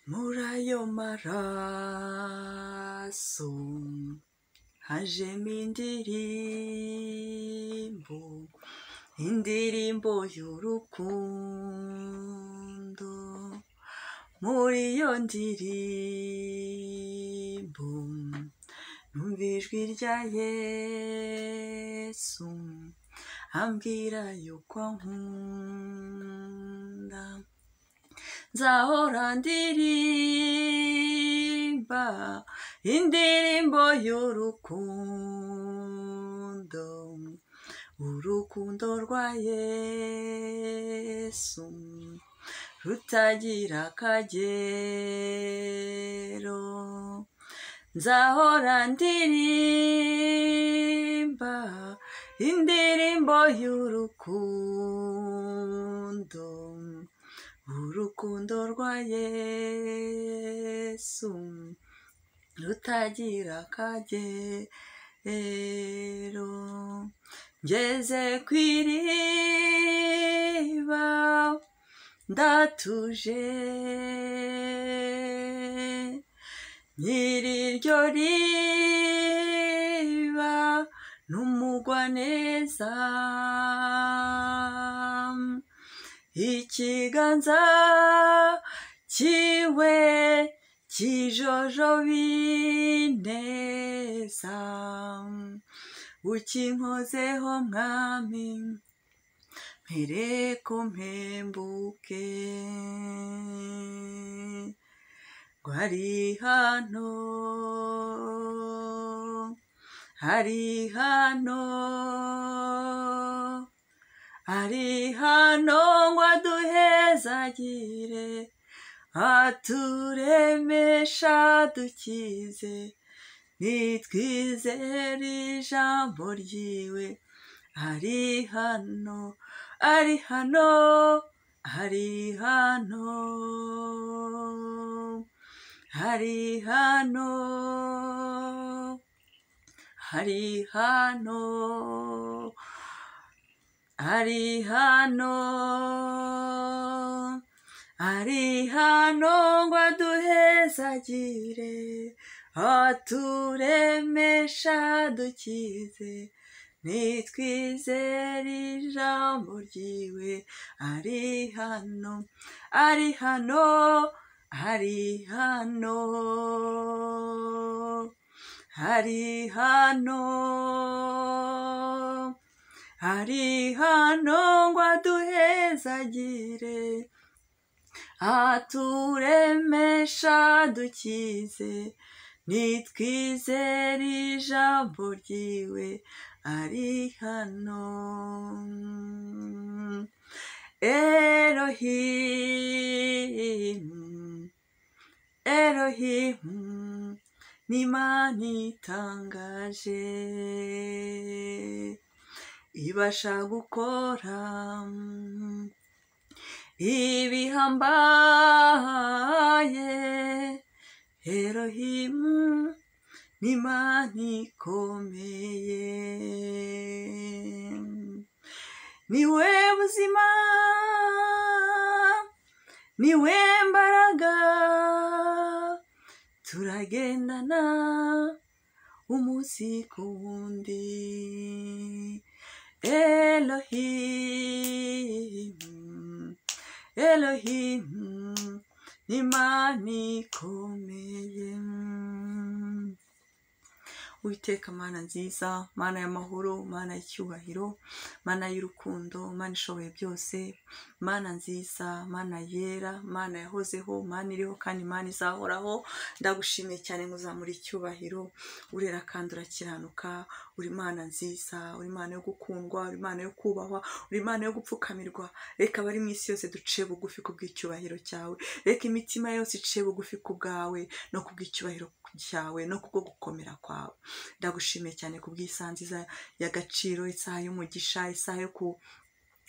Muri ayo maraso hajemo indirimbo, indirimbo y'urukundo. Muri iyo ndirimbo numva ijwi rya Yesu ambwira yuko ankunda. Nzahora ndirimba indirimbo y'urukundo, urukundo rwa Yesu rutagira akagero. Nzahora ndirimba indirimbo y'urukundo, urukundo rwa Yesu rutagira akagero. Ngeze ku iriba ndatuje, nyiri iryo riba n'umugwaneza, ikiganza cyiwe kijojoba ineza, ukinkozeho mwami mpereko mpembuke. Ngo ari hano, ari hano, ari hano ngo aduhezagire, aturemesha dukize, nitwizere ijambo ryiwe. Ari hano, ari hano, ari hano, ari hano, ari hano, ari hano, ari hano ngo aduhezagire, aturemesha dukize, nitwizere ijambo ryiwe. Ari hano, ari hano, ari hano, ari hano, ari hano ngo aduhezagire, aturemesha dukize, nitwizere ijambo ryiwe. Ari hano. Elohim, Elohim, ni Imana itangaje, ibasha gukora ibihambaye. Elohim ni Imana ikomeye, niwe buzima, niwe mbaraga, turagendana umunsi ku wundi. Elohim, Elohim, ni Imana ikomeye. Uwiteka Mana nziza, Mana y'amahoro, Mana y'icyubahiro, Mana y'urukundo, Mana ishoboye byose, Mana nziza, Mana yera, Mana yahozeho, Mana iriho kandi Mana izahoraho, ndagushimiye cyane nkuzamura icyubahiro. Urera kandi urakiranuka, uri Mana nziza, uri Mana yo gukundwa, uri Mana yo kubahwa, uri Mana yo gupfukamirwa. Reka abari mu isi yose duce bugufi ku bw'icyubahiro cyawe, reka imitima yose iciye bugufi ku bwawe no ku bw'icyubahiro cyawe no kubwo gukomera kwawe. Ndagushimiye cyane ku bw'isaha nziza y'agaciro, isaha y'umugisha, isaha yo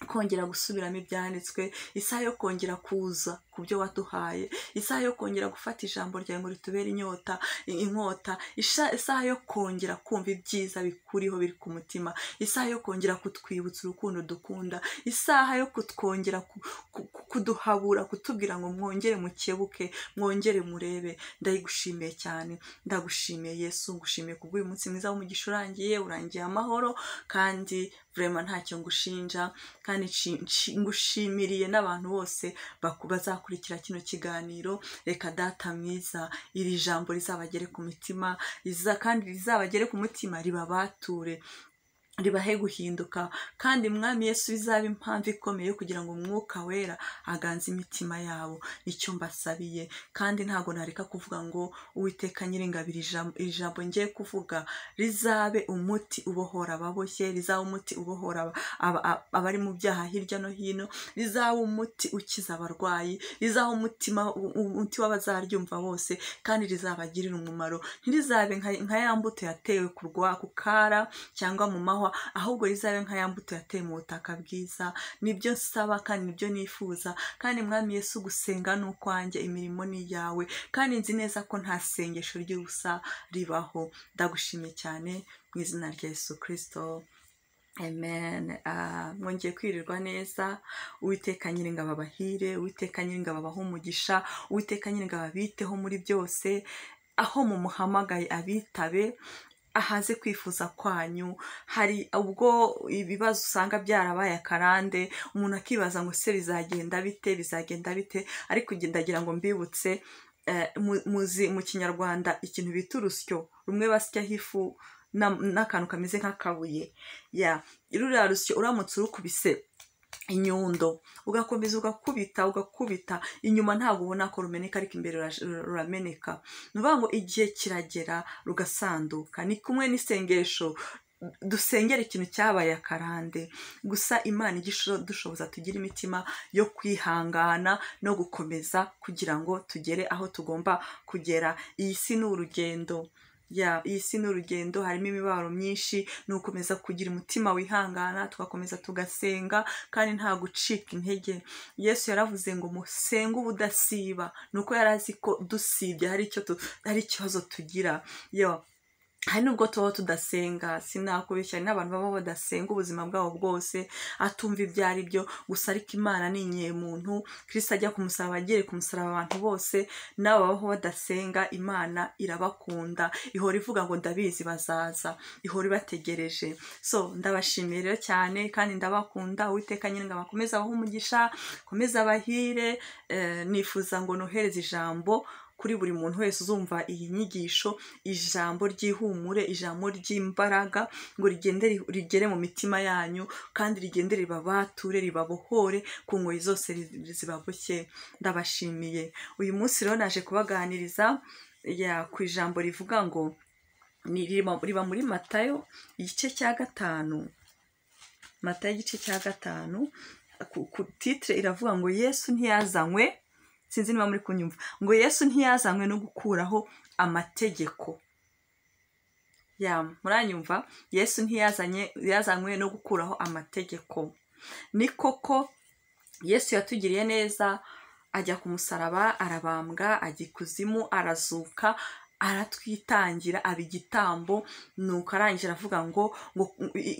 kongera gusubiramo ibyanditswe, isaha yo kongera kuza ku byo waduhaye, isaha yo kongera gufata ijambo ryawe ngo ritubere inyota inkota, isaha yo kongera kumva ibyiza bikuriho biri ku mutima, isaha yo kongera kutwibutsa urukundo dukunda, isaha yo kutwongera kuduhabura, kutubwira ngo mwongere mukebuke, mwongere murebe. Ndayigushimiye cyane, ndagushimiye Yesu, ngushimiye kubw'uyu munsi mwiza w'umugisha urangiye, urangiye amahoro, kandi vraiment ntacyo ngushinja, kandi ngushimiriye n'abantu bose bazakurikira kino kiganiro. Reka Data mwiza, iri jambo rizabagere ku mitima, kandi rizabagere ku mutima, ribabature, ribahe guhinduka, kandi Mwami Yesu bizabe impamvu ikomeye kugira ngo Umwuka Wera aganze imitima yabo. Nicyo mbasabiye, kandi ntabwo nareka kuvuga ngo Uwiteka Nyiringabo, iri jambo ngiye kuvuga rizabe umuti ubohora ababoshye, rizabe umuti ubohora abari mu byaha hirya no hino, rizabe umuti ukiza abarwayi, rizabe umuti w'abazaryumva bose, kandi rizabagirira umumaro. Ntirizabe nka ya mbuto yatewe ku kara cyangwa mu mahwa, ahubwo rizabe nka ya mbuto yateye mu butaka bwiza. Nibyo nsaba kandi nibyo nifuza, kandi Mwami Yesu gusenga ni ukwanjye, imirimo ni iyawe, kandi nzi neza ko nta sengesho ry'ubusa ribaho. Ndagushimiye cyane mu izina rya Yesu Kristo, amen. Mwongeye kwirirwa neza. Uwiteka Nyiringabo abahire, Uwiteka Nyiringabo abahe umugisha, Uwiteka Nyiringabo abiteho muri byose, aho mumuhamagaye abitabe, ahaze kwifuza kwanyu. Hari ubwo ibibazo usanga byarabaye akarande, umuntu akibaza ngo se bizagenda bite, bizagenda bite, ariko ndagira ngo mbibutse, muzi mu Kinyarwanda ikintu bita urusyo, rumwe basyaho ifu n'akantu kameze nk'akabuye. Ya ruriya rusyo uramutse urukubise inyundo, ugakomeza ugakubita ugakubita, inyuma ntabwo ubona ko rumeneka, ariko imbere rurameneka. Ni ukuvuga ngo igihe kiragera rugasanduka. Ni kumwe n'isengesho dusengera ikintu cyabaye akarande, gusa Imana ijye dushoboza tugira imitima yo kwihangana no gukomeza kugira ngo tugere aho tugomba kugera. Iyi si ni urugendo, iyi si ni urugendo, harimo imibabaro myinshi, ni ugukomeza kugira umutima wihangana, tugakomeza tugasenga, kandi nta gucika intege. Yesu yaravuze ngo musenge ubudasiba, ni uko yari azi ko dusibye hari ikibazo tugira. Yo hari nubwo tubaho tudasenga, sinakubeshya, hari n'abantu baba badasenga ubuzima bwabo bwose, atumva ibyo ari byo gusa, ariko Imana ni inyemuntu. Kristo ajya ku musaraba, agiye ku musaraba abantu bose nabo babaho badasenga, Imana irabakunda, ihora ivuga ngo ndabizi bazaza, ihora ibategereje. So ndabashimiye rero cyane kandi ndabakunda. Uwiteka Nyiringabo akomeze abahe umugisha, akomeze abahire. Nifuza ngo nohereze ijambo kuri buri muntu wese uzumva iyi nyigisho, ijambo ry'ihumure, ijambo ry'imbaraga, ngo rigende rigere mu mitima yanyu, kandi rigende ribabature, ribabohore ku ngoyi zose zibaboshye. Ndabashimiye. Uyu munsi rero naje kubaganiriza ku ijambo rivuga ngo riba muri Matayo igice cya 5, Matayo igice cya 5, ku titre iravuga ngo Yesu ntiyazanywe, sinzi niba muri kunyumva, ngo Yesu ntiyazanywe no gukuraho amategeko. Ya muranyumva, Yesu ntiyazanywe no gukuraho amategeko. Ni koko Yesu yatugiriye neza, ajya ku musaraba, arabambwa, ajya ikuzimu, arazuka, aratwitangira, aba igitambo. Nuko arangije aravuga ngo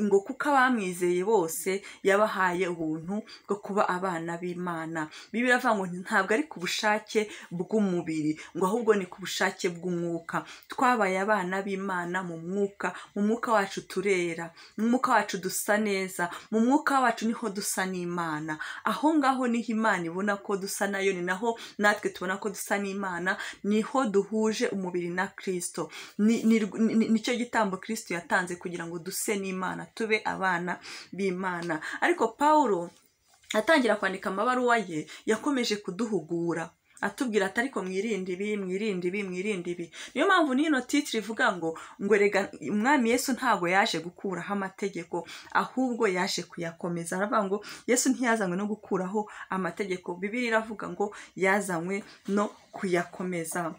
ngo kuko abamwizeye bose yabahaye ubuntu bwo kuba abana b'Imana. Bibiliya iravuga ngo ntabwo ari ku bushake bw'umubiri, ngo ahubwo ni ku bushake bw'umwuka. Twabaye abana b'Imana mu mwuka, mu mwuka wacu turera, mu mwuka wacu dusa neza, mu mwuka wacu niho dusa n'Imana. Aho ngaho niho Imana ibona ko dusa nayo, ni naho natwe tubona ko dusa n'Imana, niho duhuje umubiri na Kristo. Nicyo gitambo Kristo yatanze kugira ngo duse n'Imana, tube abana b'Imana. Ariko Paulo atangira kwandika amabaruwa ye, yakomeje kuduhugura, atubwira ati ariko mwirinde ibi, mwirinde ibi, mwirinde ibi. Niyo mpamvu n'ino titre ivuga ngo rega Umwami Yesu ntago yaje gukuraho amategeko, ahubwo yaje kuyakomeza. Aravuga ngo Yesu ntiyazanywe no gukuraho amategeko, Bibiliya iravuga ngo yazanywe no kuyakomeza.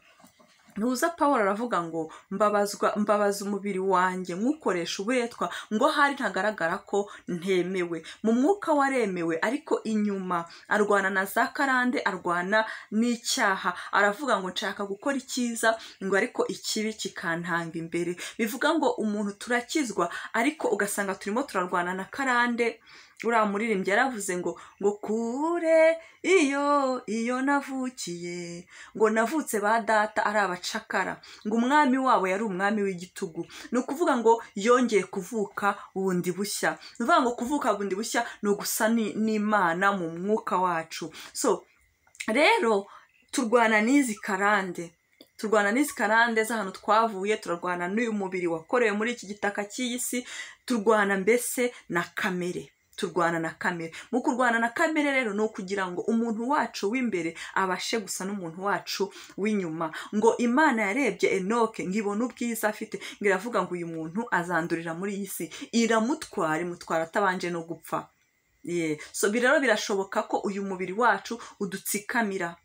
Ntuza Paul aravuga ngo mbabaza umubiri wanjye nkukoresha uburetwa, ngo hari ntagaragara ko ntemewe. Mu mwuka waremewe, ariko inyuma arwana na za karande, arwana n'icyaha. Aravuga ngo nshaka gukora icyiza, ngo ariko ikibi kikantanga imbere. Bivuga ngo umuntu turakizwa, ariko ugasanga turimo turarwana na karande. Uriya muririmbyi yaravuze ngo kure iyo navukiye, ngo navutse ba data ari abacakara, ngo umwami wabo yari umwami w'igitugu. Ni ukuvuga ngo yongeye kuvuka bundi bushya. Ni ukuvuga ngo kuvuka bundi bushya ni ugusa n'Imana mu mwuka wacu. So rero turwana n'izi karande, turwana n'izi karande z'ahantu twavuye, turarwana n'uyu mubiri wakorewe muri iki gitaka cy'iyi si, turwana mbese na kamere. Turwana na kamere. Mu kurwana na kamere rero ni ukugira ngo umuntu wacu w'imbere abashe gusa n'umuntu wacu w'inyuma. Ngo Imana yarebye Enoke ngo ibone ubwiza afite, ngo iravuga ngo uyu muntu azandurira muri iyi si, iramutwara, imutwara atabanje no gupfa. So rero birashoboka ko uyu mubiri wacu udutsikamira.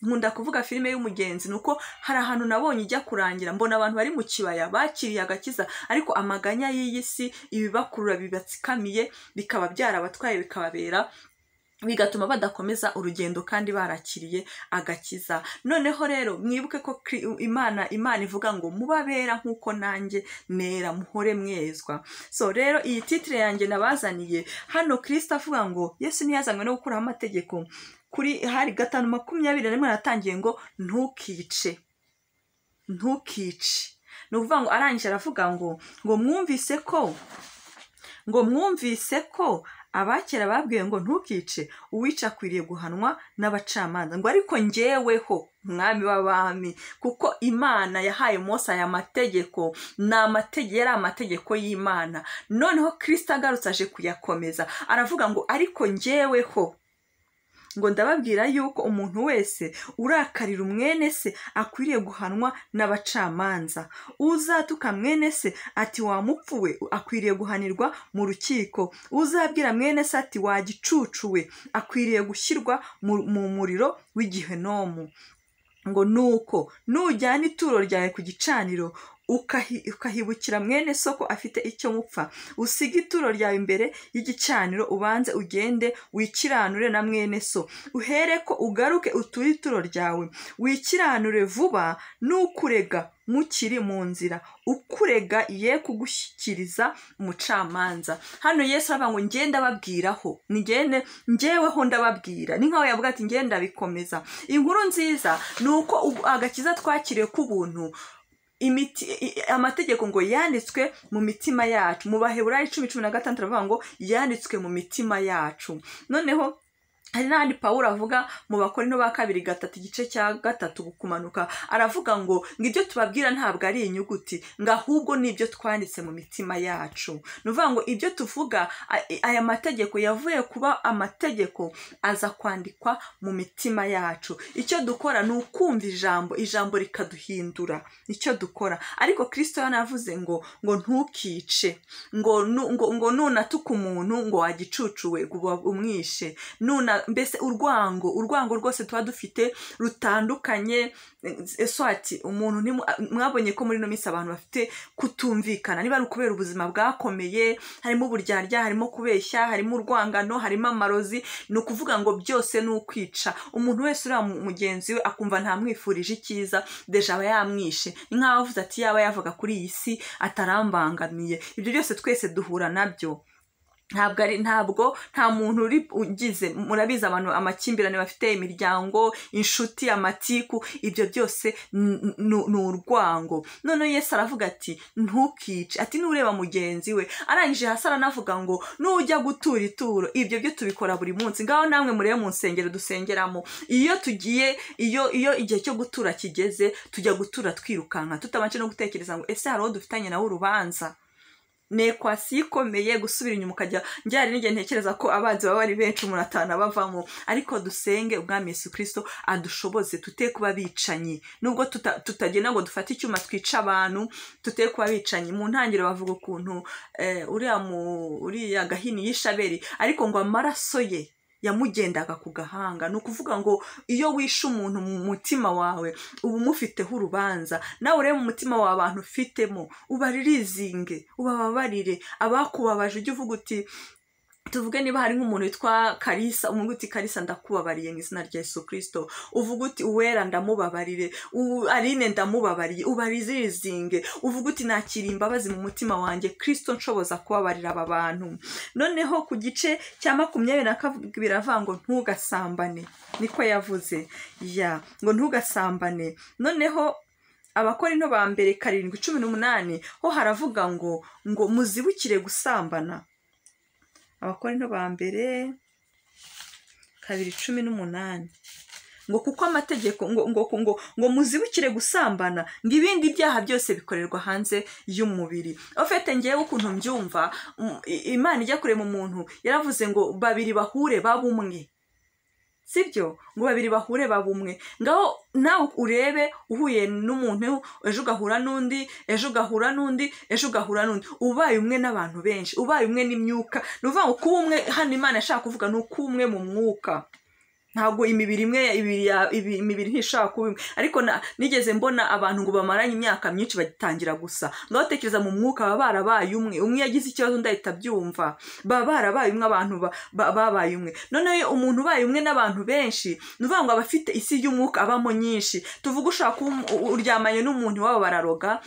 Nkunda kuvuga filime y'umugenzi, nuko hari ahantu nabonye ijya kurangira mbona abantu bari mu kibaya bakiriye agakiza, ariko amaganya y'iyi si ibibakurura bibatsikamiye, bikaba byarabatwaye, bikababera, bigatuma badakomeza urugendo kandi barakiriye agakiza. Noneho rero mwibuke ko Imana ivuga ngo mubabera nk'uko nanjye nera, muhore mwezwa. So rero iyi titre yanjye nabazaniye hano, Kristo avuga ngo Yesu ntiyazanywe no gukuraho amategeko. Kuri hari 5:21 aratangiye ngo ntukice, ntukice. Ni ukuvuga ngo arangije aravuga ngo mwumvise ko abakera babwiye ngo ntukice, uwica akwiriye guhanwa n'abacamanza. Ngo ariko njyeweho umwami w'abami, kuko Imana yahaye Mose aya mategeko, ni amategeko, yari amategeko y'Imana. Noneho Kristo agarutse aje kuyakomeza, aravuga ngo ariko njyeweho ngo ndababwira yuko umuntu wese urakarira umwene se akwiriye guhanwa n'abacamanza. Uzatuka mwene se ati wamupfuwe akwiriye guhanirwa mu rukiko. Uzabwira mwene se ati wagicucuwe akwiriye gushyirwa mu muriro w'igihenomu. Ngo nuko nujyana ituro ryawe ku gicaniro ukahibukira mwene soko afite icyo mupfa, usiga ituro ryawe imbere y'igicaniro, ubanze ugende wikiranure na mwene so, uhereko ugaruke uture ituro ryawe, wikiranure vuba n'ukurega mukiri mu nzira, ukurega ye kugushyikiriza umucamanza. Hano Yesu aravuga ngo ngende ababwiraho, nigende njyeweho ndababwira. Ni nkaho yavuga ati ngende ndabikomeza. Inkuru nziza ni uko agakiza twakiriye k'ubuntu, amategeko ngo yanditswe mu mitima yacu. Mu Baheburayo 10:16 aravuga ngo yanditswe mu mitima yacu. Noneho hari n'ahandi Pawulo avuga mu Bakorinto ba kabiri 3 igice cya 3 kumanuka, aravuga ngo ibyo tubabwira ntabwo ari inyuguti, ngo ahubwo nibyo twanditse mu mitima yacu. Ni ukuvuga ngo ibyo tuvuga, aya mategeko yavuye kuba amategeko aza kwandikwa mu mitima yacu. Icyo dukora ni ukumva ijambo, ijambo rikaduhindura icyo dukora. Ariko Kristo yanavuze ngo ntukice, ngo nunatuka umuntu ngo wagicucuwe umwishe, nuna mbese urwango rwose tuba dufite rutandukanye. Swati umuntu mwabonye ko muri no minsi abantu bafite kutumvikana, niba ari ukubera ubuzima bwakomeye, harimo uburyarya, harimo kubeshya, harimo urwangano, harimo amarozi. Ni ukuvuga ngo byose ni ukwica. Umuntu wese uriya mugenzi we akumva ntamwifurije icyiza, deja aba yamwishe. Ni nkaho avuze ati yaba yavaga kuri iyi si atarambangamiye. Ibyo byose twese duhura nabyo. Ntabwo nta muntu uri ugize, murabizi abantu amakimbirane bafite, imiryango, inshuti, amatiku, ibyo byose ni urwango. None Yesu aravuga ati ntukice, ati nureba mugenzi we. Arangije hasi aranavuga ngo nujya gutura ituro, ibyo byo tubikora buri munsi. Ngaho namwe murebe mu nsengero dusengeramo, iyo tugiye, iyo igihe cyo gutura kigeze, tujya gutura twirukanka, tutabanje no gutekereza ngo ese hari uwo dufitanye nawe urubanza. Ni ekwasi ikomeye gusubira inyuma ukajya njyari n'igihe ntekereza ko abanzi baba ari benshi umuntu atanabavamo. Ariko dusenge Umwami Yesu Kristo adushoboze tute kuba bicanyi, nubwo tutagenda ngo dufate icyuma twica abantu, tute kuba bicanyi. Mu ntangiriro bavuga ukuntu uriya Gahini yishe Abeli, ariko ngo amaraso ye Yamugendaga ku gahanga. Ni ukuvuga ngo iyo wishe umuntu mu mutima wawe uba umufiteho urubanza. Nawe urebe mu mutima wawe abantu ufitemo, ubaririzinge, ubababarire. Abakubabaje ujye uvuga uti, tuvuge niba hari nk'umuntu witwa Karisa, umuvuga uti Karisa ndakubabariye mu izina rya Yesu Kristo, uvuga uti Uwera ndamubabarire, Aline ndamubabariye, ubaririzinge, uvuga uti nakira imbabazi mu mutima wanjye, Kristo nshoboza kubabarira aba bantu. Noneho ku gice cya 22 biravuga ngo ntugasambane, niko yavuze ya ngo ntugasambane. Noneho Abakorinto ba mbere 7:18 ho haravuga ngo muzibukire gusambana. Abakorinto ba mbere 2:18 ngo kuko amategeko ngo ngo ngo ngo muzibukire gusambana, ngo ibindi byaha byose bikorerwa hanze y'umubiri. Ofete ngewe ukuntu mbyumva, Imana ijya kurema umuntu yaravuze ngo babiri bahure babumwe, sibyo? Ngo babiri bahure babumwe. Ngaho nawe urebe uhuye n'umuntu, ejo ugahura n'undi, ejo ugahura n'undi, ejo ugahura n'undi, ubaye umwe n'abantu benshi, ubaye umwe n'imyuka. Ni ukuvuga ngo kuba umwe hano Imana yashaka kuvuga ni ukuba umwe mu mwuka. Ntabwo imibiri imwe imibiri ntishaka kuba imwe. Ariko nigeze mbona abantu ngo bamaranye imyaka myinshi bagitangira gusa. Ngaho tekereza mu mwuka baba barabaye umwe, umwe yagize ikibazo undi ahita abyumva, baba barabaye umwe, abantu babaye umwe. Noneho umuntu ubaye umwe n'abantu benshi, ni ukuvuga ngo aba afite isi y'umwuka abamo nyinshi. Tuvuge ushaka kuba uryamanye n'umuntu iwabo bararoga,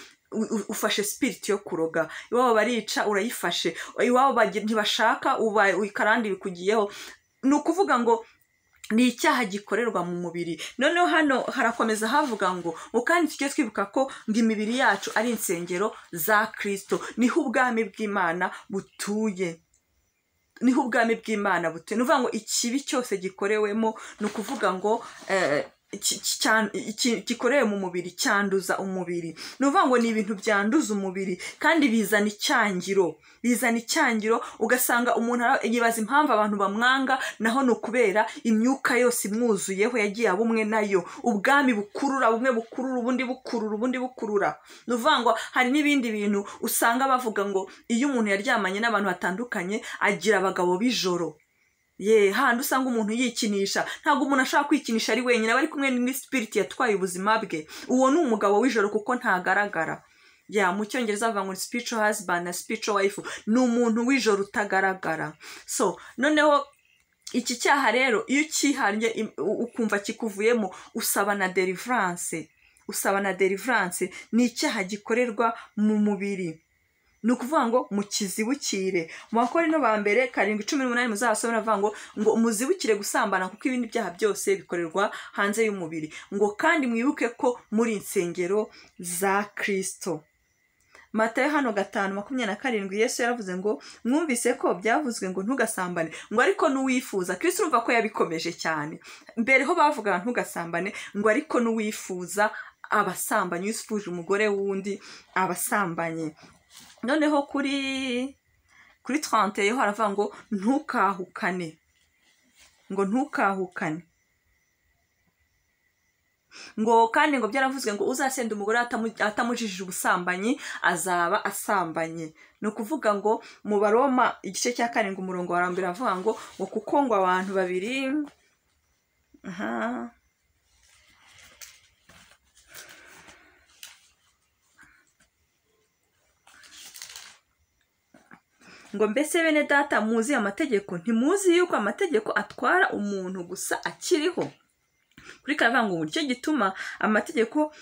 ufashe spirit yo kuroga, iwabo barica urayifashe, iwabo ntibashaka ubaye karandi bikugiyeho. Ni ukuvuga ngo ni icyaha gikorerwa mu mubiri. Noneho hano harakomeza havuga ngo kandi tujye twibuka ko ngo imibiri yacu ari insengero za Kristo, niho ubwami bw'Imana butuye, niho ubwami bw'Imana butuye. Ni ukuvuga ngo ikibi cyose gikorewemo, ni ukuvuga ngo gikorewe mu mubiri cyanduza umubiri. Ni ukuvuga ngo ni ibintu byanduza umubiri kandi bizana icyangiro, bizana icyangiro. Ugasanga umuntu yibaza impamvu abantu bamwanga, naho ni ukubera imyuka yose imwuzuyeho yagiye aba umwe nayo. Ubwami bukurura bumwe, bukurura ubundi, bukurura ubundi, bukurura. Ni ukuvuga ngo hari n'ibindi bintu usanga bavuga ngo iyo umuntu yaryamanye n'abantu batandukanye agira abagabo b'ijoro. Ye handi usanga umuntu yikinisha. Ntabwo umuntu ashaka kwikinisha ari wenyine, aba ari kumwe n'indi spirit yatwaye ubuzima bwe. Uwo ni umugabo w'ijoro kuko ntagaragara. Ya mu cyongereza bavuga ngo spiritual husband na spiritual wife, ni umuntu w'ijoro utagaragara. So noneho iki cyaha rero iyo ukihannye ukumva kikuvuyemo, usaba na deliverance, usaba na deliverance. Ni icyaha gikorerwa mu mubiri, ni ukuvuga ngo mukizibukire. Mu Bakorinto ba mbere 7:18 muzahasome, baravuga ngo muzibukire gusambana kuko ibindi byaha byose bikorerwa hanze y'umubiri, ngo kandi mwibuke ko muri insengero za Kristo. Matayo hano 5:27 Yesu yaravuze ngo mwumvise ko byavuzwe ngo ntugasambane, ngo ariko n'uwifuza. Kristo urumva ko yabikomeje cyane. Mbere ho bavugaga ntugasambane, ngo ariko n'uwifuza abasambanye, wifuje umugore w'undi abasambanye. Noneho kuri 30 yo haravuga ngo ntukahukane, ngo ntukahukane, ngo kandi ngo byaravuzwe ngo uzasenda umugore atamujijije ubusambanyi azaba asambanye. Ni ukuvuga ngo mu Baroma igice cya 7 umurongo wa 1 avuga ngo kuko ngo abantu babiri aha ngo mbese bene data muzi amategeko, ntimuzi yuko amategeko atwara umuntu gusa akiriho. Kuri kavuga ngo nicyo gituma amategeko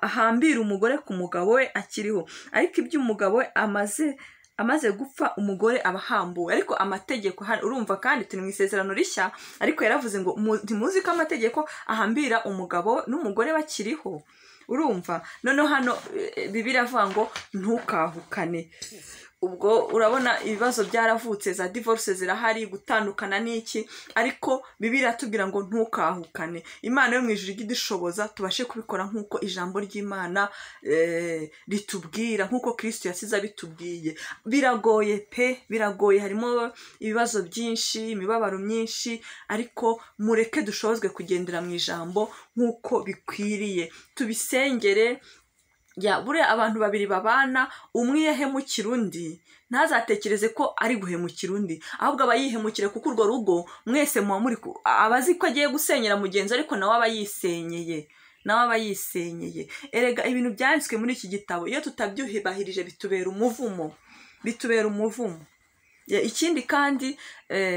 ahambira umugore ku mugabo we akiriho, ariko ibyo umugabo we amaze gupfa umugore aba ahambuwe. Ariko amategeko urumva kandi turi mu isezerano rishya, ariko yaravuze ngo ntimuzi ko amategeko ahambira umugabo n'umugore bakiriho. Urumva noneho hano Bibiliya avuga ngo ntukahukane. Ubwo urabona ibibazo byaravutse, za divorce zirahari, gutandukana n'iki, ariko Bibiliya iratubwira ngo ntukahukane. Imana yo mu ijuru ijye idushoboza tubashe kubikora nk'uko ijambo ry'Imana ritubwira, nk'uko Kristo yasize abitubwiye. Biragoye pe, biragoye, harimo ibibazo byinshi, imibabaro myinshi, ariko mureke dushobozwe kugendera mu ijambo nk'uko bikwiriye, tubisengere. Ya buriya abantu babiri babana, umwe yahemukira undi, ntazatekereze ko ari guhemukira undi, ahubwo aba yihemukira, kuko urwo rugo mwese muba muri aba azi ko agiye gusenyera mugenzi, ariko nawe aba yisenyeye, nawe aba yisenyeye. Erega ibintu byanditswe muri iki gitabo iyo tutabyubahirije bitubera umuvumo, bitubera umuvumo. Ikindi kandi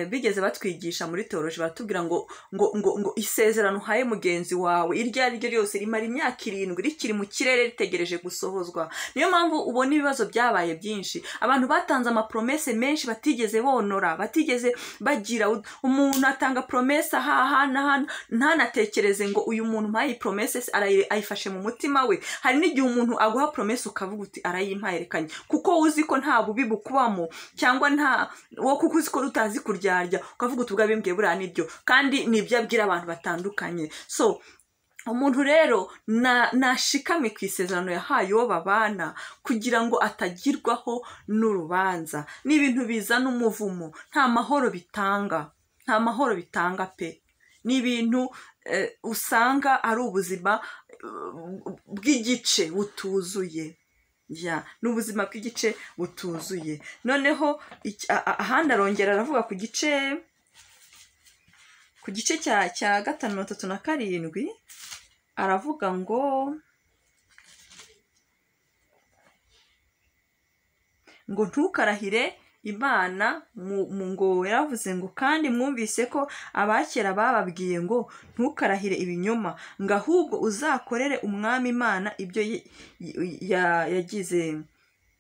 bigeze batwigisha muri teoloji, baratubwira ngo ngo ngo ngo isezerano uhaye mugenzi wawe iryo ari ryo ryose rimara imyaka 7 rikiri mu kirere ritegereje gusohozwa. Niyo mpamvu ubona ibibazo byabaye byinshi, abantu batanze amapromese menshi batigeze bonora, batigeze bagira. Umuntu atanga promese aha na ntanatekereze ngo uyu muntu mpaye promese ayifashe mu mutima we. Hari n'igihe umuntu aguha promese ukavuga uti arayimpaye rekanye, kuko uzi ko nta bubi bukubamo, cyangwa nta wo kuko uzi ko utazi kuryarya, ukavuga uti ubwo abimbwiye buriya nibyo, kandi nibyo abwira abantu batandukanye. So umuntu rero nashikame ku isezerano yahaye uwo babana, kugira ngo atagirwaho n'urubanza. Ni ibintu bizana umuvumo, nta mahoro bitanga, nta mahoro bitanga pe. Ni ibintu usanga ari ubuzima bw'igice butuzuye. Ya, n'ubuzima bw'igice butuzuye. Noneho ahandi arongera aravuga ku gice cya 5:37, aravuga ngo ntukarahire Imana ngo yaravuze ngo kandi mwumvise ko abakera bababwiye ngo ntukarahire ibinyoma, ngo ahubwo uzakorere umwami Imana ibyo yagize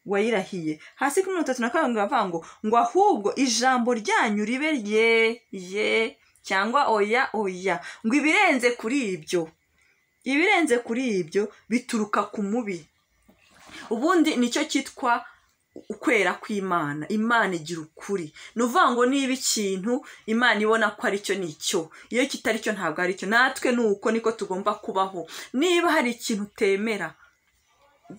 wayirahiye. Hasi kuri 37 bavuga ngo ahubwo ijambo ryanyu ribe ye ye cyangwa oya oya, ngo ibirenze kuri ibyo, ibirenze kuri ibyo bituruka ku mubi. Ubundi nicyo cyitwa ukwera kw'Imana. Imana igira ukuri. Ni uvuga ngo niba ikintu Imana ibona ko ari cyo nicyo, iyo kitari cyo ntabwo ari cyo. Natwe nuko niko tugomba kubaho. Niba hari ikintu utemera,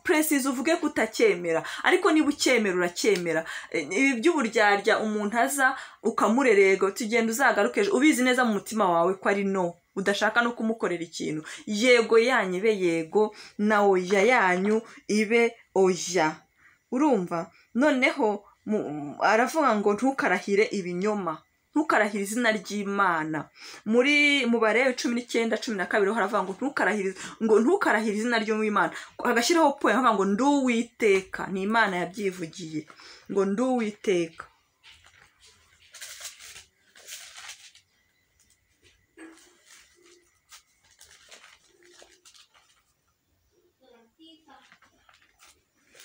precise uvuge ko utacyemera, ariko niba ucyemera uracyemera. Ibi by'uburyarya umuntu aza ukamurerega tugenda uzagaruke ejo, ubizi neza mu mutima wawe ko ari no, udashaka no kumukorera ikintu. Yego yanyu ibe yego, na oya yanyu ibe oya. Urumva? Noneho aravuga ngo ntukarahire ibinyoma, ntukarahire izina ry'Imana. Muri Mubare 19:12 haravuga ngo ntukarahire, ngo ntukarahire izina ry'Imana, agashyiraho point avuga ngo nduwiteka, ni Imana yabyivugiye ngo nduwiteka.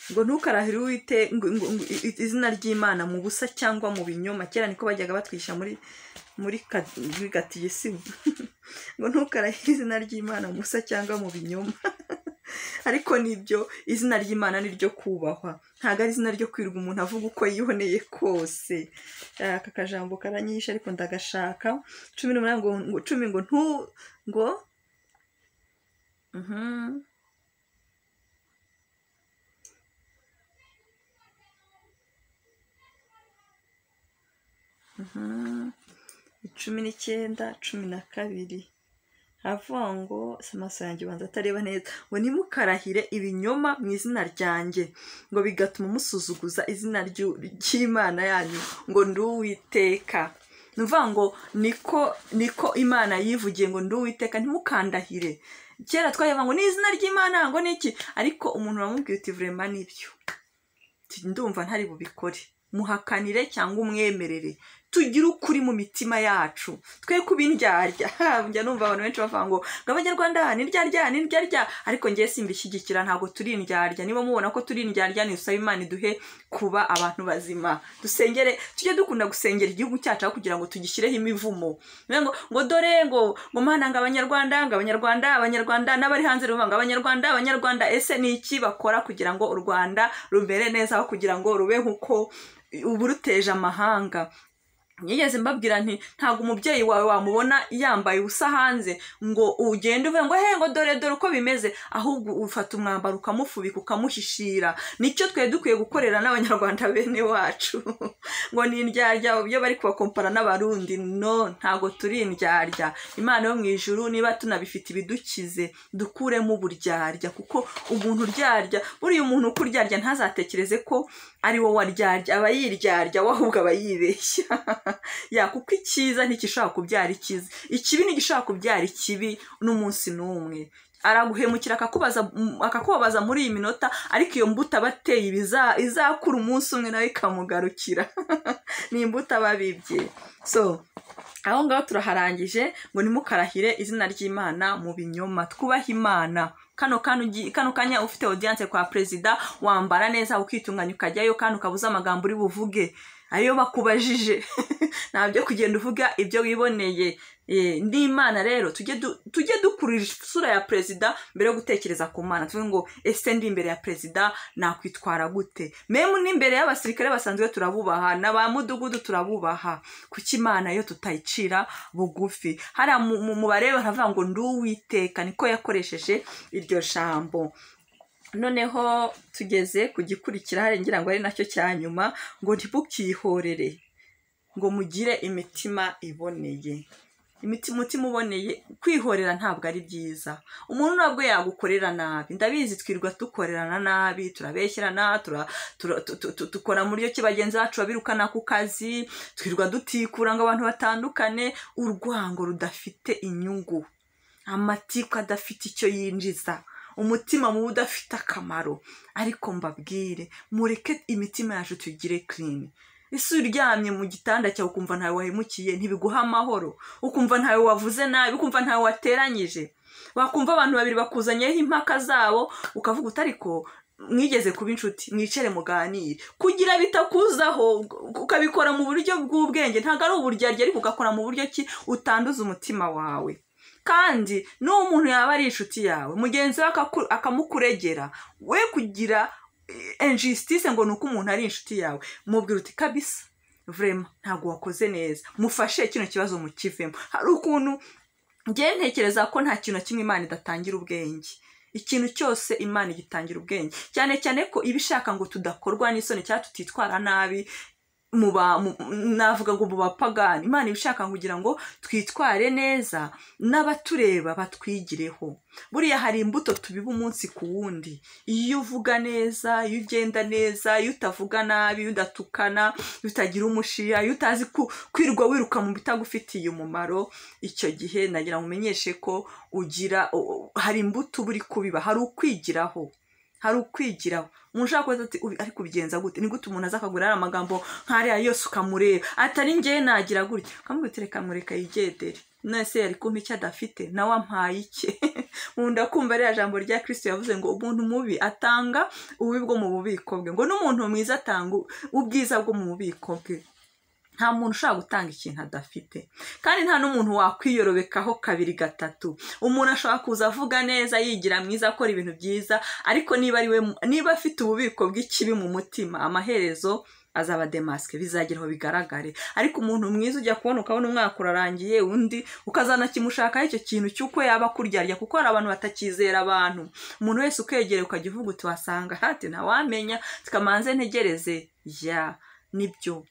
Ngo ntukarahire uwite izina ry'Imana mu busa cyangwa mu binyoma. Kera niko bajyaga batwisha muri gatiyisimu ngo ntukarahire izina ry'Imana mu busa cyangwa mu binyoma. Ariko nibyo, izina ry'Imana ni ryo kubahwa, ntabwo ari izina ryo kwirwa umuntu avuga uko yiboneye kose. Aka kajambo karanyisha ariko ndagashaka. 18 ngo 10 ngo ntu ngo 19:12 havuga ngo amaso yanjye ubanza atareba neza, ngo ntimukarahire ibinyoma mu izina ryanjye, ngo bigatuma musuzuguza izina ry'Imana yanyu, ngo nduwiteka. Ni ukuvuga ngo niko Imana yivugiye ngo nduwiteka, ntimukandahire. Kera twayavuga ngo ni izina ry'Imana ngo niki, ariko umuntu uramubwira uti vraiment nibyo, ndumva ntari bubikore. Muhakanire cyangwa umwemerere, tugire ukuri mu mitima yacu, twe kubindyarya. Njya numva abantu benshi bavuga ngo abanyarwanda ni ndyarya ni ndyarya, ariko ngiye simbishyigikira, ntabwo turi indyarya. Niba mubona ko turi indyarya, ni usaba Imana iduhe kuba abantu bazima. Dusengere, tujye dukunda gusengera igihugu cyacu aho kugira ngo tugishyireho imivumo. Ngo dore ngo Mana ngo abanyarwanda, ngo abanyarwanda, abanyarwanda n'abari hanze ruvuga ngo abanyarwanda, abanyarwanda, ese ni iki bakora kugira ngo u Rwanda rumere neza, aho kugira ngo rube nkuko ubu ruteje amahanga? Nigeze mbabwira nti ntabwo umubyeyi wawe wamubona yambaye ubusa hanze ngo ugende uvuge ngo he, ngo dore dore uko bimeze, ahubwo ufata umwambaro ukamufubika, ukamuhishira. Nicyo twe dukwiye gukorera n'Abanyarwanda bene wacu, ngo ni indyarya iyo bari kubakompara n'Abarundi. No, ntabwo turi indyarya. Imana yo mu ijuru niba tunabifite ibidukize, dukuremo uburyarya, kuko umuntu uryarya, buriya umuntu ukuryarya ntazatekereze ko ari wowe waryarya, aba yiryarya we, ahubwo aba yibeshya. Ya, kuko icyiza ntigishobora kubyara icyiza, ikibi ntigishobora kubyara ikibi n'umunsi n'umwe. Araguhemukira, akakubabaza muri iyi minota, ariko iyo mbuto aba ateye izakura umunsi umwe nawe ikamugarukira. Ni imbuto aba abibye. So aho ngaho turaharangije, ngo ntimukarahire izina ry'Imana mu binyoma, twubahe Imana. Kano kanya ufite audience kwa perezida, wambara neza, ukitunganya, ukajyayo, kandi ukabuza amagambo uri buvuge ayo bakubajije, ntabyo kugenda uvuga ibyo wiboneye. N'Imana rero tujye dukurura isura ya perezida mbere yo gutekereza ku Mana, tuvuge ngo ese ndi imbere ya perezida nakwitwara gute? Même n'imbere y'abasirikare basanzwe turabubaha, na ba mudugudu turabubaha, kuki Imana yo tutayicira bugufi? Hariya mu bareba baravuga ngo ndi Uwiteka, niko yakoresheje iryo jambo. Noneho tugeze ku gikurikira, hari ngira ngo ari nacyo cya nyuma, ngo ntibukihorere, ngo mugire imitima iboneye. Umutima uboneye, kwihorera ntabwo ari byiza. Umuntu ntabwo yagukorera nabi, ndabizi twirwa dukorerana nabi, turabeshyerana, dukora mu buryo ki bagenzi bacu babirukana ku kazi, twirwa dutikura ngo abantu batandukane, urwango rudafite inyungu, amatiku adafite icyo yinjiza, umutima mubi udafite akamaro. Ariko mbabwire, mureke imitima yacu tuyigire clean. Ese uryamye mu gitanda cyawe ukumva ntawe wahemukiye, ntibiguha amahoro? Ukumva ntawe wavuze nabi, ukumva ntawe wateranyije, wakumva abantu babiri bakuzanyeho impaka zabo ukavuga uti ariko mwigeze kuba inshuti, mwicare muganire, kugira bitakuzaho, ukabikora mu buryo bw'ubwenge, ntabwo ari uburyarya, ariko ugakora mu buryo ki utanduza umutima wawe. Kandi n'uwo muntu yaba ari inshuti yawe, mugenzi we akamukuregera, we kugira injustice ngo ni uko umuntu ari inshuti yawe, mubwira uti kabisa vraiment ntabwo wakoze neza, mufashe kino kibazo mukivemo. Hari ukuntu njye ntekereza ko nta kintu na kimwe Imana idatangira ubwenge. Ikintu cyose Imana igitangira ubwenge, cyane cyane ko iba ishaka ngo tudakorwa n'isoni cyangwa tutitwara nabi navuga ngo mu bapagani. Imana iba ishaka kugira ngo twitware neza, n'abatureba batwigireho. Buriya hari imbuto tubiba umunsi ku wundi. Iyo uvuga neza, iyo ugenda neza, iyo utavuga nabi, iyo udatukana, iyo utagira umushiha, iyo utazi kwirwa wiruka mu bitagufitiye umumaro, icyo gihe nagira ngo umenyeshe ko ugira hari imbuto uba uri kubiba, hari ukwigiraho. Hari ukwigiraho. Umuntu ushaka kubaza ati ariko ubigenza gute? Ni gute umuntu aza akagura ariya magambo nk'ariya yose ukamureba, atari njye nagira gutya, ukamubwira uti reka mureka yigendere, none se yari kumpa icyo adafite, nawe ampaye icye? Nkunda kumva ririya jambo rya Kristo yavuze ngo umuntu mubi atanga ububi bwo mu bubiko bwe, ngo n'umuntu mwiza atanga ubwiza bwo mu bubiko bwe. Nta muntu ushobora gutanga ikintu adafite, kandi nta n'umuntu wakwiyorobekaho kabiri gatatu. Umuntu ashobora kuza avuga neza, yigira mwiza, akora ibintu byiza, ariko niba ari we, niba afite ububiko bw'ikibi mu mutima, amaherezo azaba démasqué, bizagera aho bigaragare. Ariko umuntu mwiza ujya kubona ukabona umwaka urarangiye, undi ukazanakimushakaho icyo kintu cy'uko yaba akuryarya, kuko hari abantu batakizera abantu. Umuntu wese ukwegereye ukajya uvuga uti wasanga hati ntawamenya, tukamanze ntegereze. Ya, nibyo.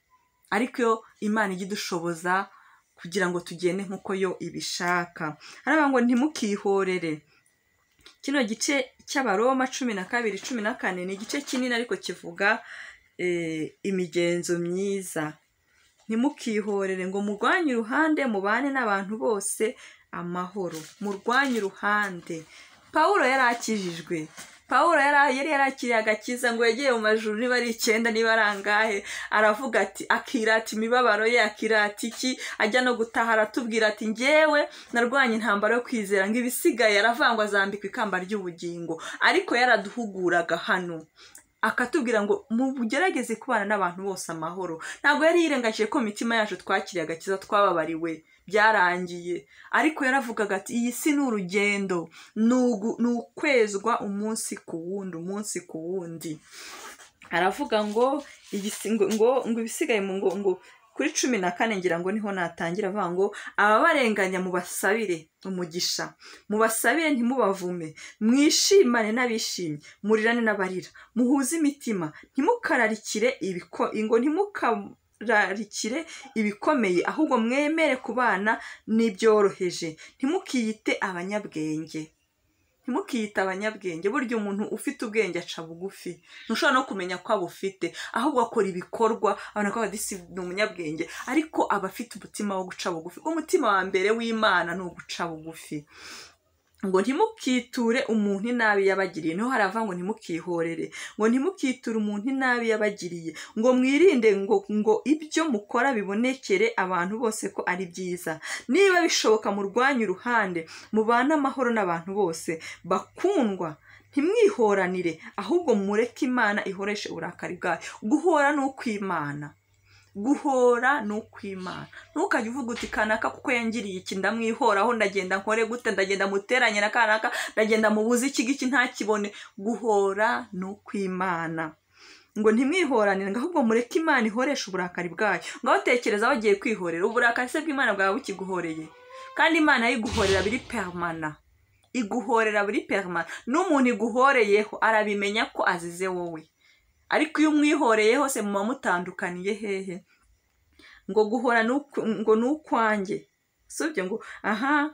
Ariko iyo Imana ijya idushoboza kugira ngo tugende nk'uko yo ibishaka. Haravuga ngo ntimukihorere. Kino gice cy'Abaroma 12:14 ni igice kinini, ariko kivuga imigenzo myiza. Ntimukihorere, ngo murwanye uruhande, mubane n'abantu bose amahoro. Murwanye uruhande. Pawulo yari akijijwe. Pawulo yari yarakiriye agakiza, ngo yagiye mu majuru niba ari 9 niba ari angahe, aravuga ati akirata imibabaro ye, akirata iki, ajya no gutaha aratubwira ati njyewe narwanye intambara yo kwizera, ngo ibisigaye aravangwa azambikwa ikamba ry'ubugingo. Ariko yaraduhuguraga hano akatubwira ngo mugerageze kubana n'abantu bose amahoro. Ntabwo yari yirengagije ko imitima yacu twakiriye agakiza, twababariwe, byarangiye. Ariko yaravugaga ati iyi si ni urugendo, ni ukwezwa umunsi ku wundi, umunsi ku wundi. Aravuga ngo ngo ibisigaye mu ngo Kuri 14 ngira ngo niho natangira, avuga ngo ababarenganya mubasabire umugisha, mubasabire ntimubavume, mwishimane n'abishimye, murirane n'abarira, muhuze imitima, ntimukararikire ngo ntimukararikire ibikomeye, ahubwo mwemere kubana n'ibyoroheje, ntimukiyite abanyabwenge. Ntimukiyite abanyabwenge. Burya umuntu ufite ubwenge aca bugufi, ntushobora no kumenya ko abufite, ahubwo akora ibikorwa abona ko disi ni umunyabwenge, ariko aba afite umutima wo guca bugufi. Umutima wa mbere w'Imana ni uguca bugufi. Ngo ntimukiture umuntu inabi yabagiriye, niho harava ngo ntimukihorere, ngo ntimukiture umuntu inabi yabagiriye, ngo mwirinde ngo ibyo mukora bibonekere abantu bose ko ari byiza. Niba bishoboka murwanye uruhande, mubane amahoro n'abantu bose. Bakundwa, ntimwihoranire, ahubwo mureke Imana ihoreshe uburakari bwayo. Guhora ni ukw'Imana. Guhora ni ukw'Imana. Ntukajye uvuga uti kanaka kuko yangiriye iki ndamwihoraho, ndagenda nkore gute, ndagenda muteranye na kanaka, ndagenda mubuze iki ngiki ntakibone. Guhora ni ukw'Imana. Ngo ntimwihoranire, ngo ahubwo mureke Imana ihoreshe uburakari bwayo. Ngaho tekereza bagiye kwihorera, uburakari se bw'Imana bwaba bukiguhoreye? Kandi Imana yiguhorera biri permanent, iguhorera buri permanent. N'umuntu iguhoreyeho arabimenya ko azize wowe, ariko iyo umwihoreyeho se muba mutandukaniye hehe? Ngo guhora ngo ni ukwanjye, si ibyo? Ngo aha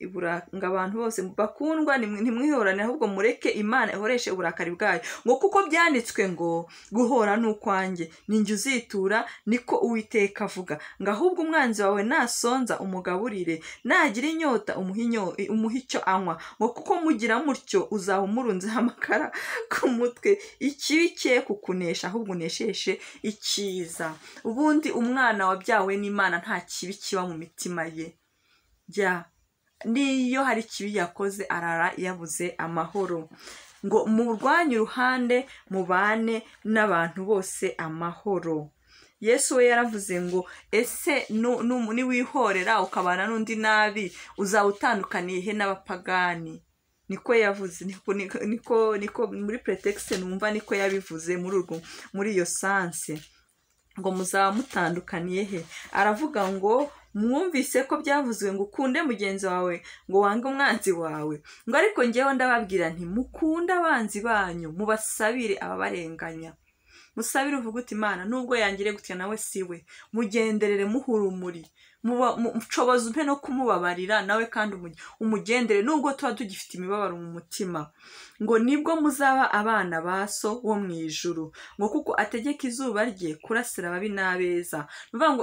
ngo abantu bose bakundwa, ntimwihorane, ahubwo mureke Imana ihoreshe uburakari bwayo, ngo kuko byanditswe ngo guhora ni ukwanjye, ni njye uzitura, niko Uwiteka avuga. Ngo ahubwo umwanzi wawe nasonza umugaburire, nagira inyota umuhe icyo anywa, ngo kuko mugira mutyo uzaba umurunzeho amakara ku mutwe. Ikibi cye kukunesha, ahubwo unesheshe icyiza. Ubundi umwana wabyawe n'Imana nta kibi kiba mu mitima ye. Jya niyo hari ikibi yakoze arara yabuze amahoro. Ngo murwanye uruhande, mubane n'abantu bose amahoro. Yesu we yaravuze ngo ese niwihorera ukabana n'undi nabi uzaba utandukaniye he n'abapagani? Niko yavuze, niko muri prétexte numva niko yabivuze muri iyo sens, ngo muzaba mutandukaniye he? Aravuga ngo mwumvise ko byavuzwe ngo ukunde mugenzi wawe, ngo wange umwanzi wawe, ngo ariko ngewe ndababwira nti mukunde abanzi banyu, mubasabire ababarenganya. Musabire uvuga uti Imana nubwo yangire gutya nawe si we, mugenderere, muhurumuri, nshoboza umpe no kumubabarira nawe, kandi umugendere nubwo tuba tugifite imibabaro mu mutima. Ngo nibwo muzaba abana ba So wo mu ijuru, ngo kuko ategeka izuba rye kurasira ababi n'abeza. Ni ukuvuga ngo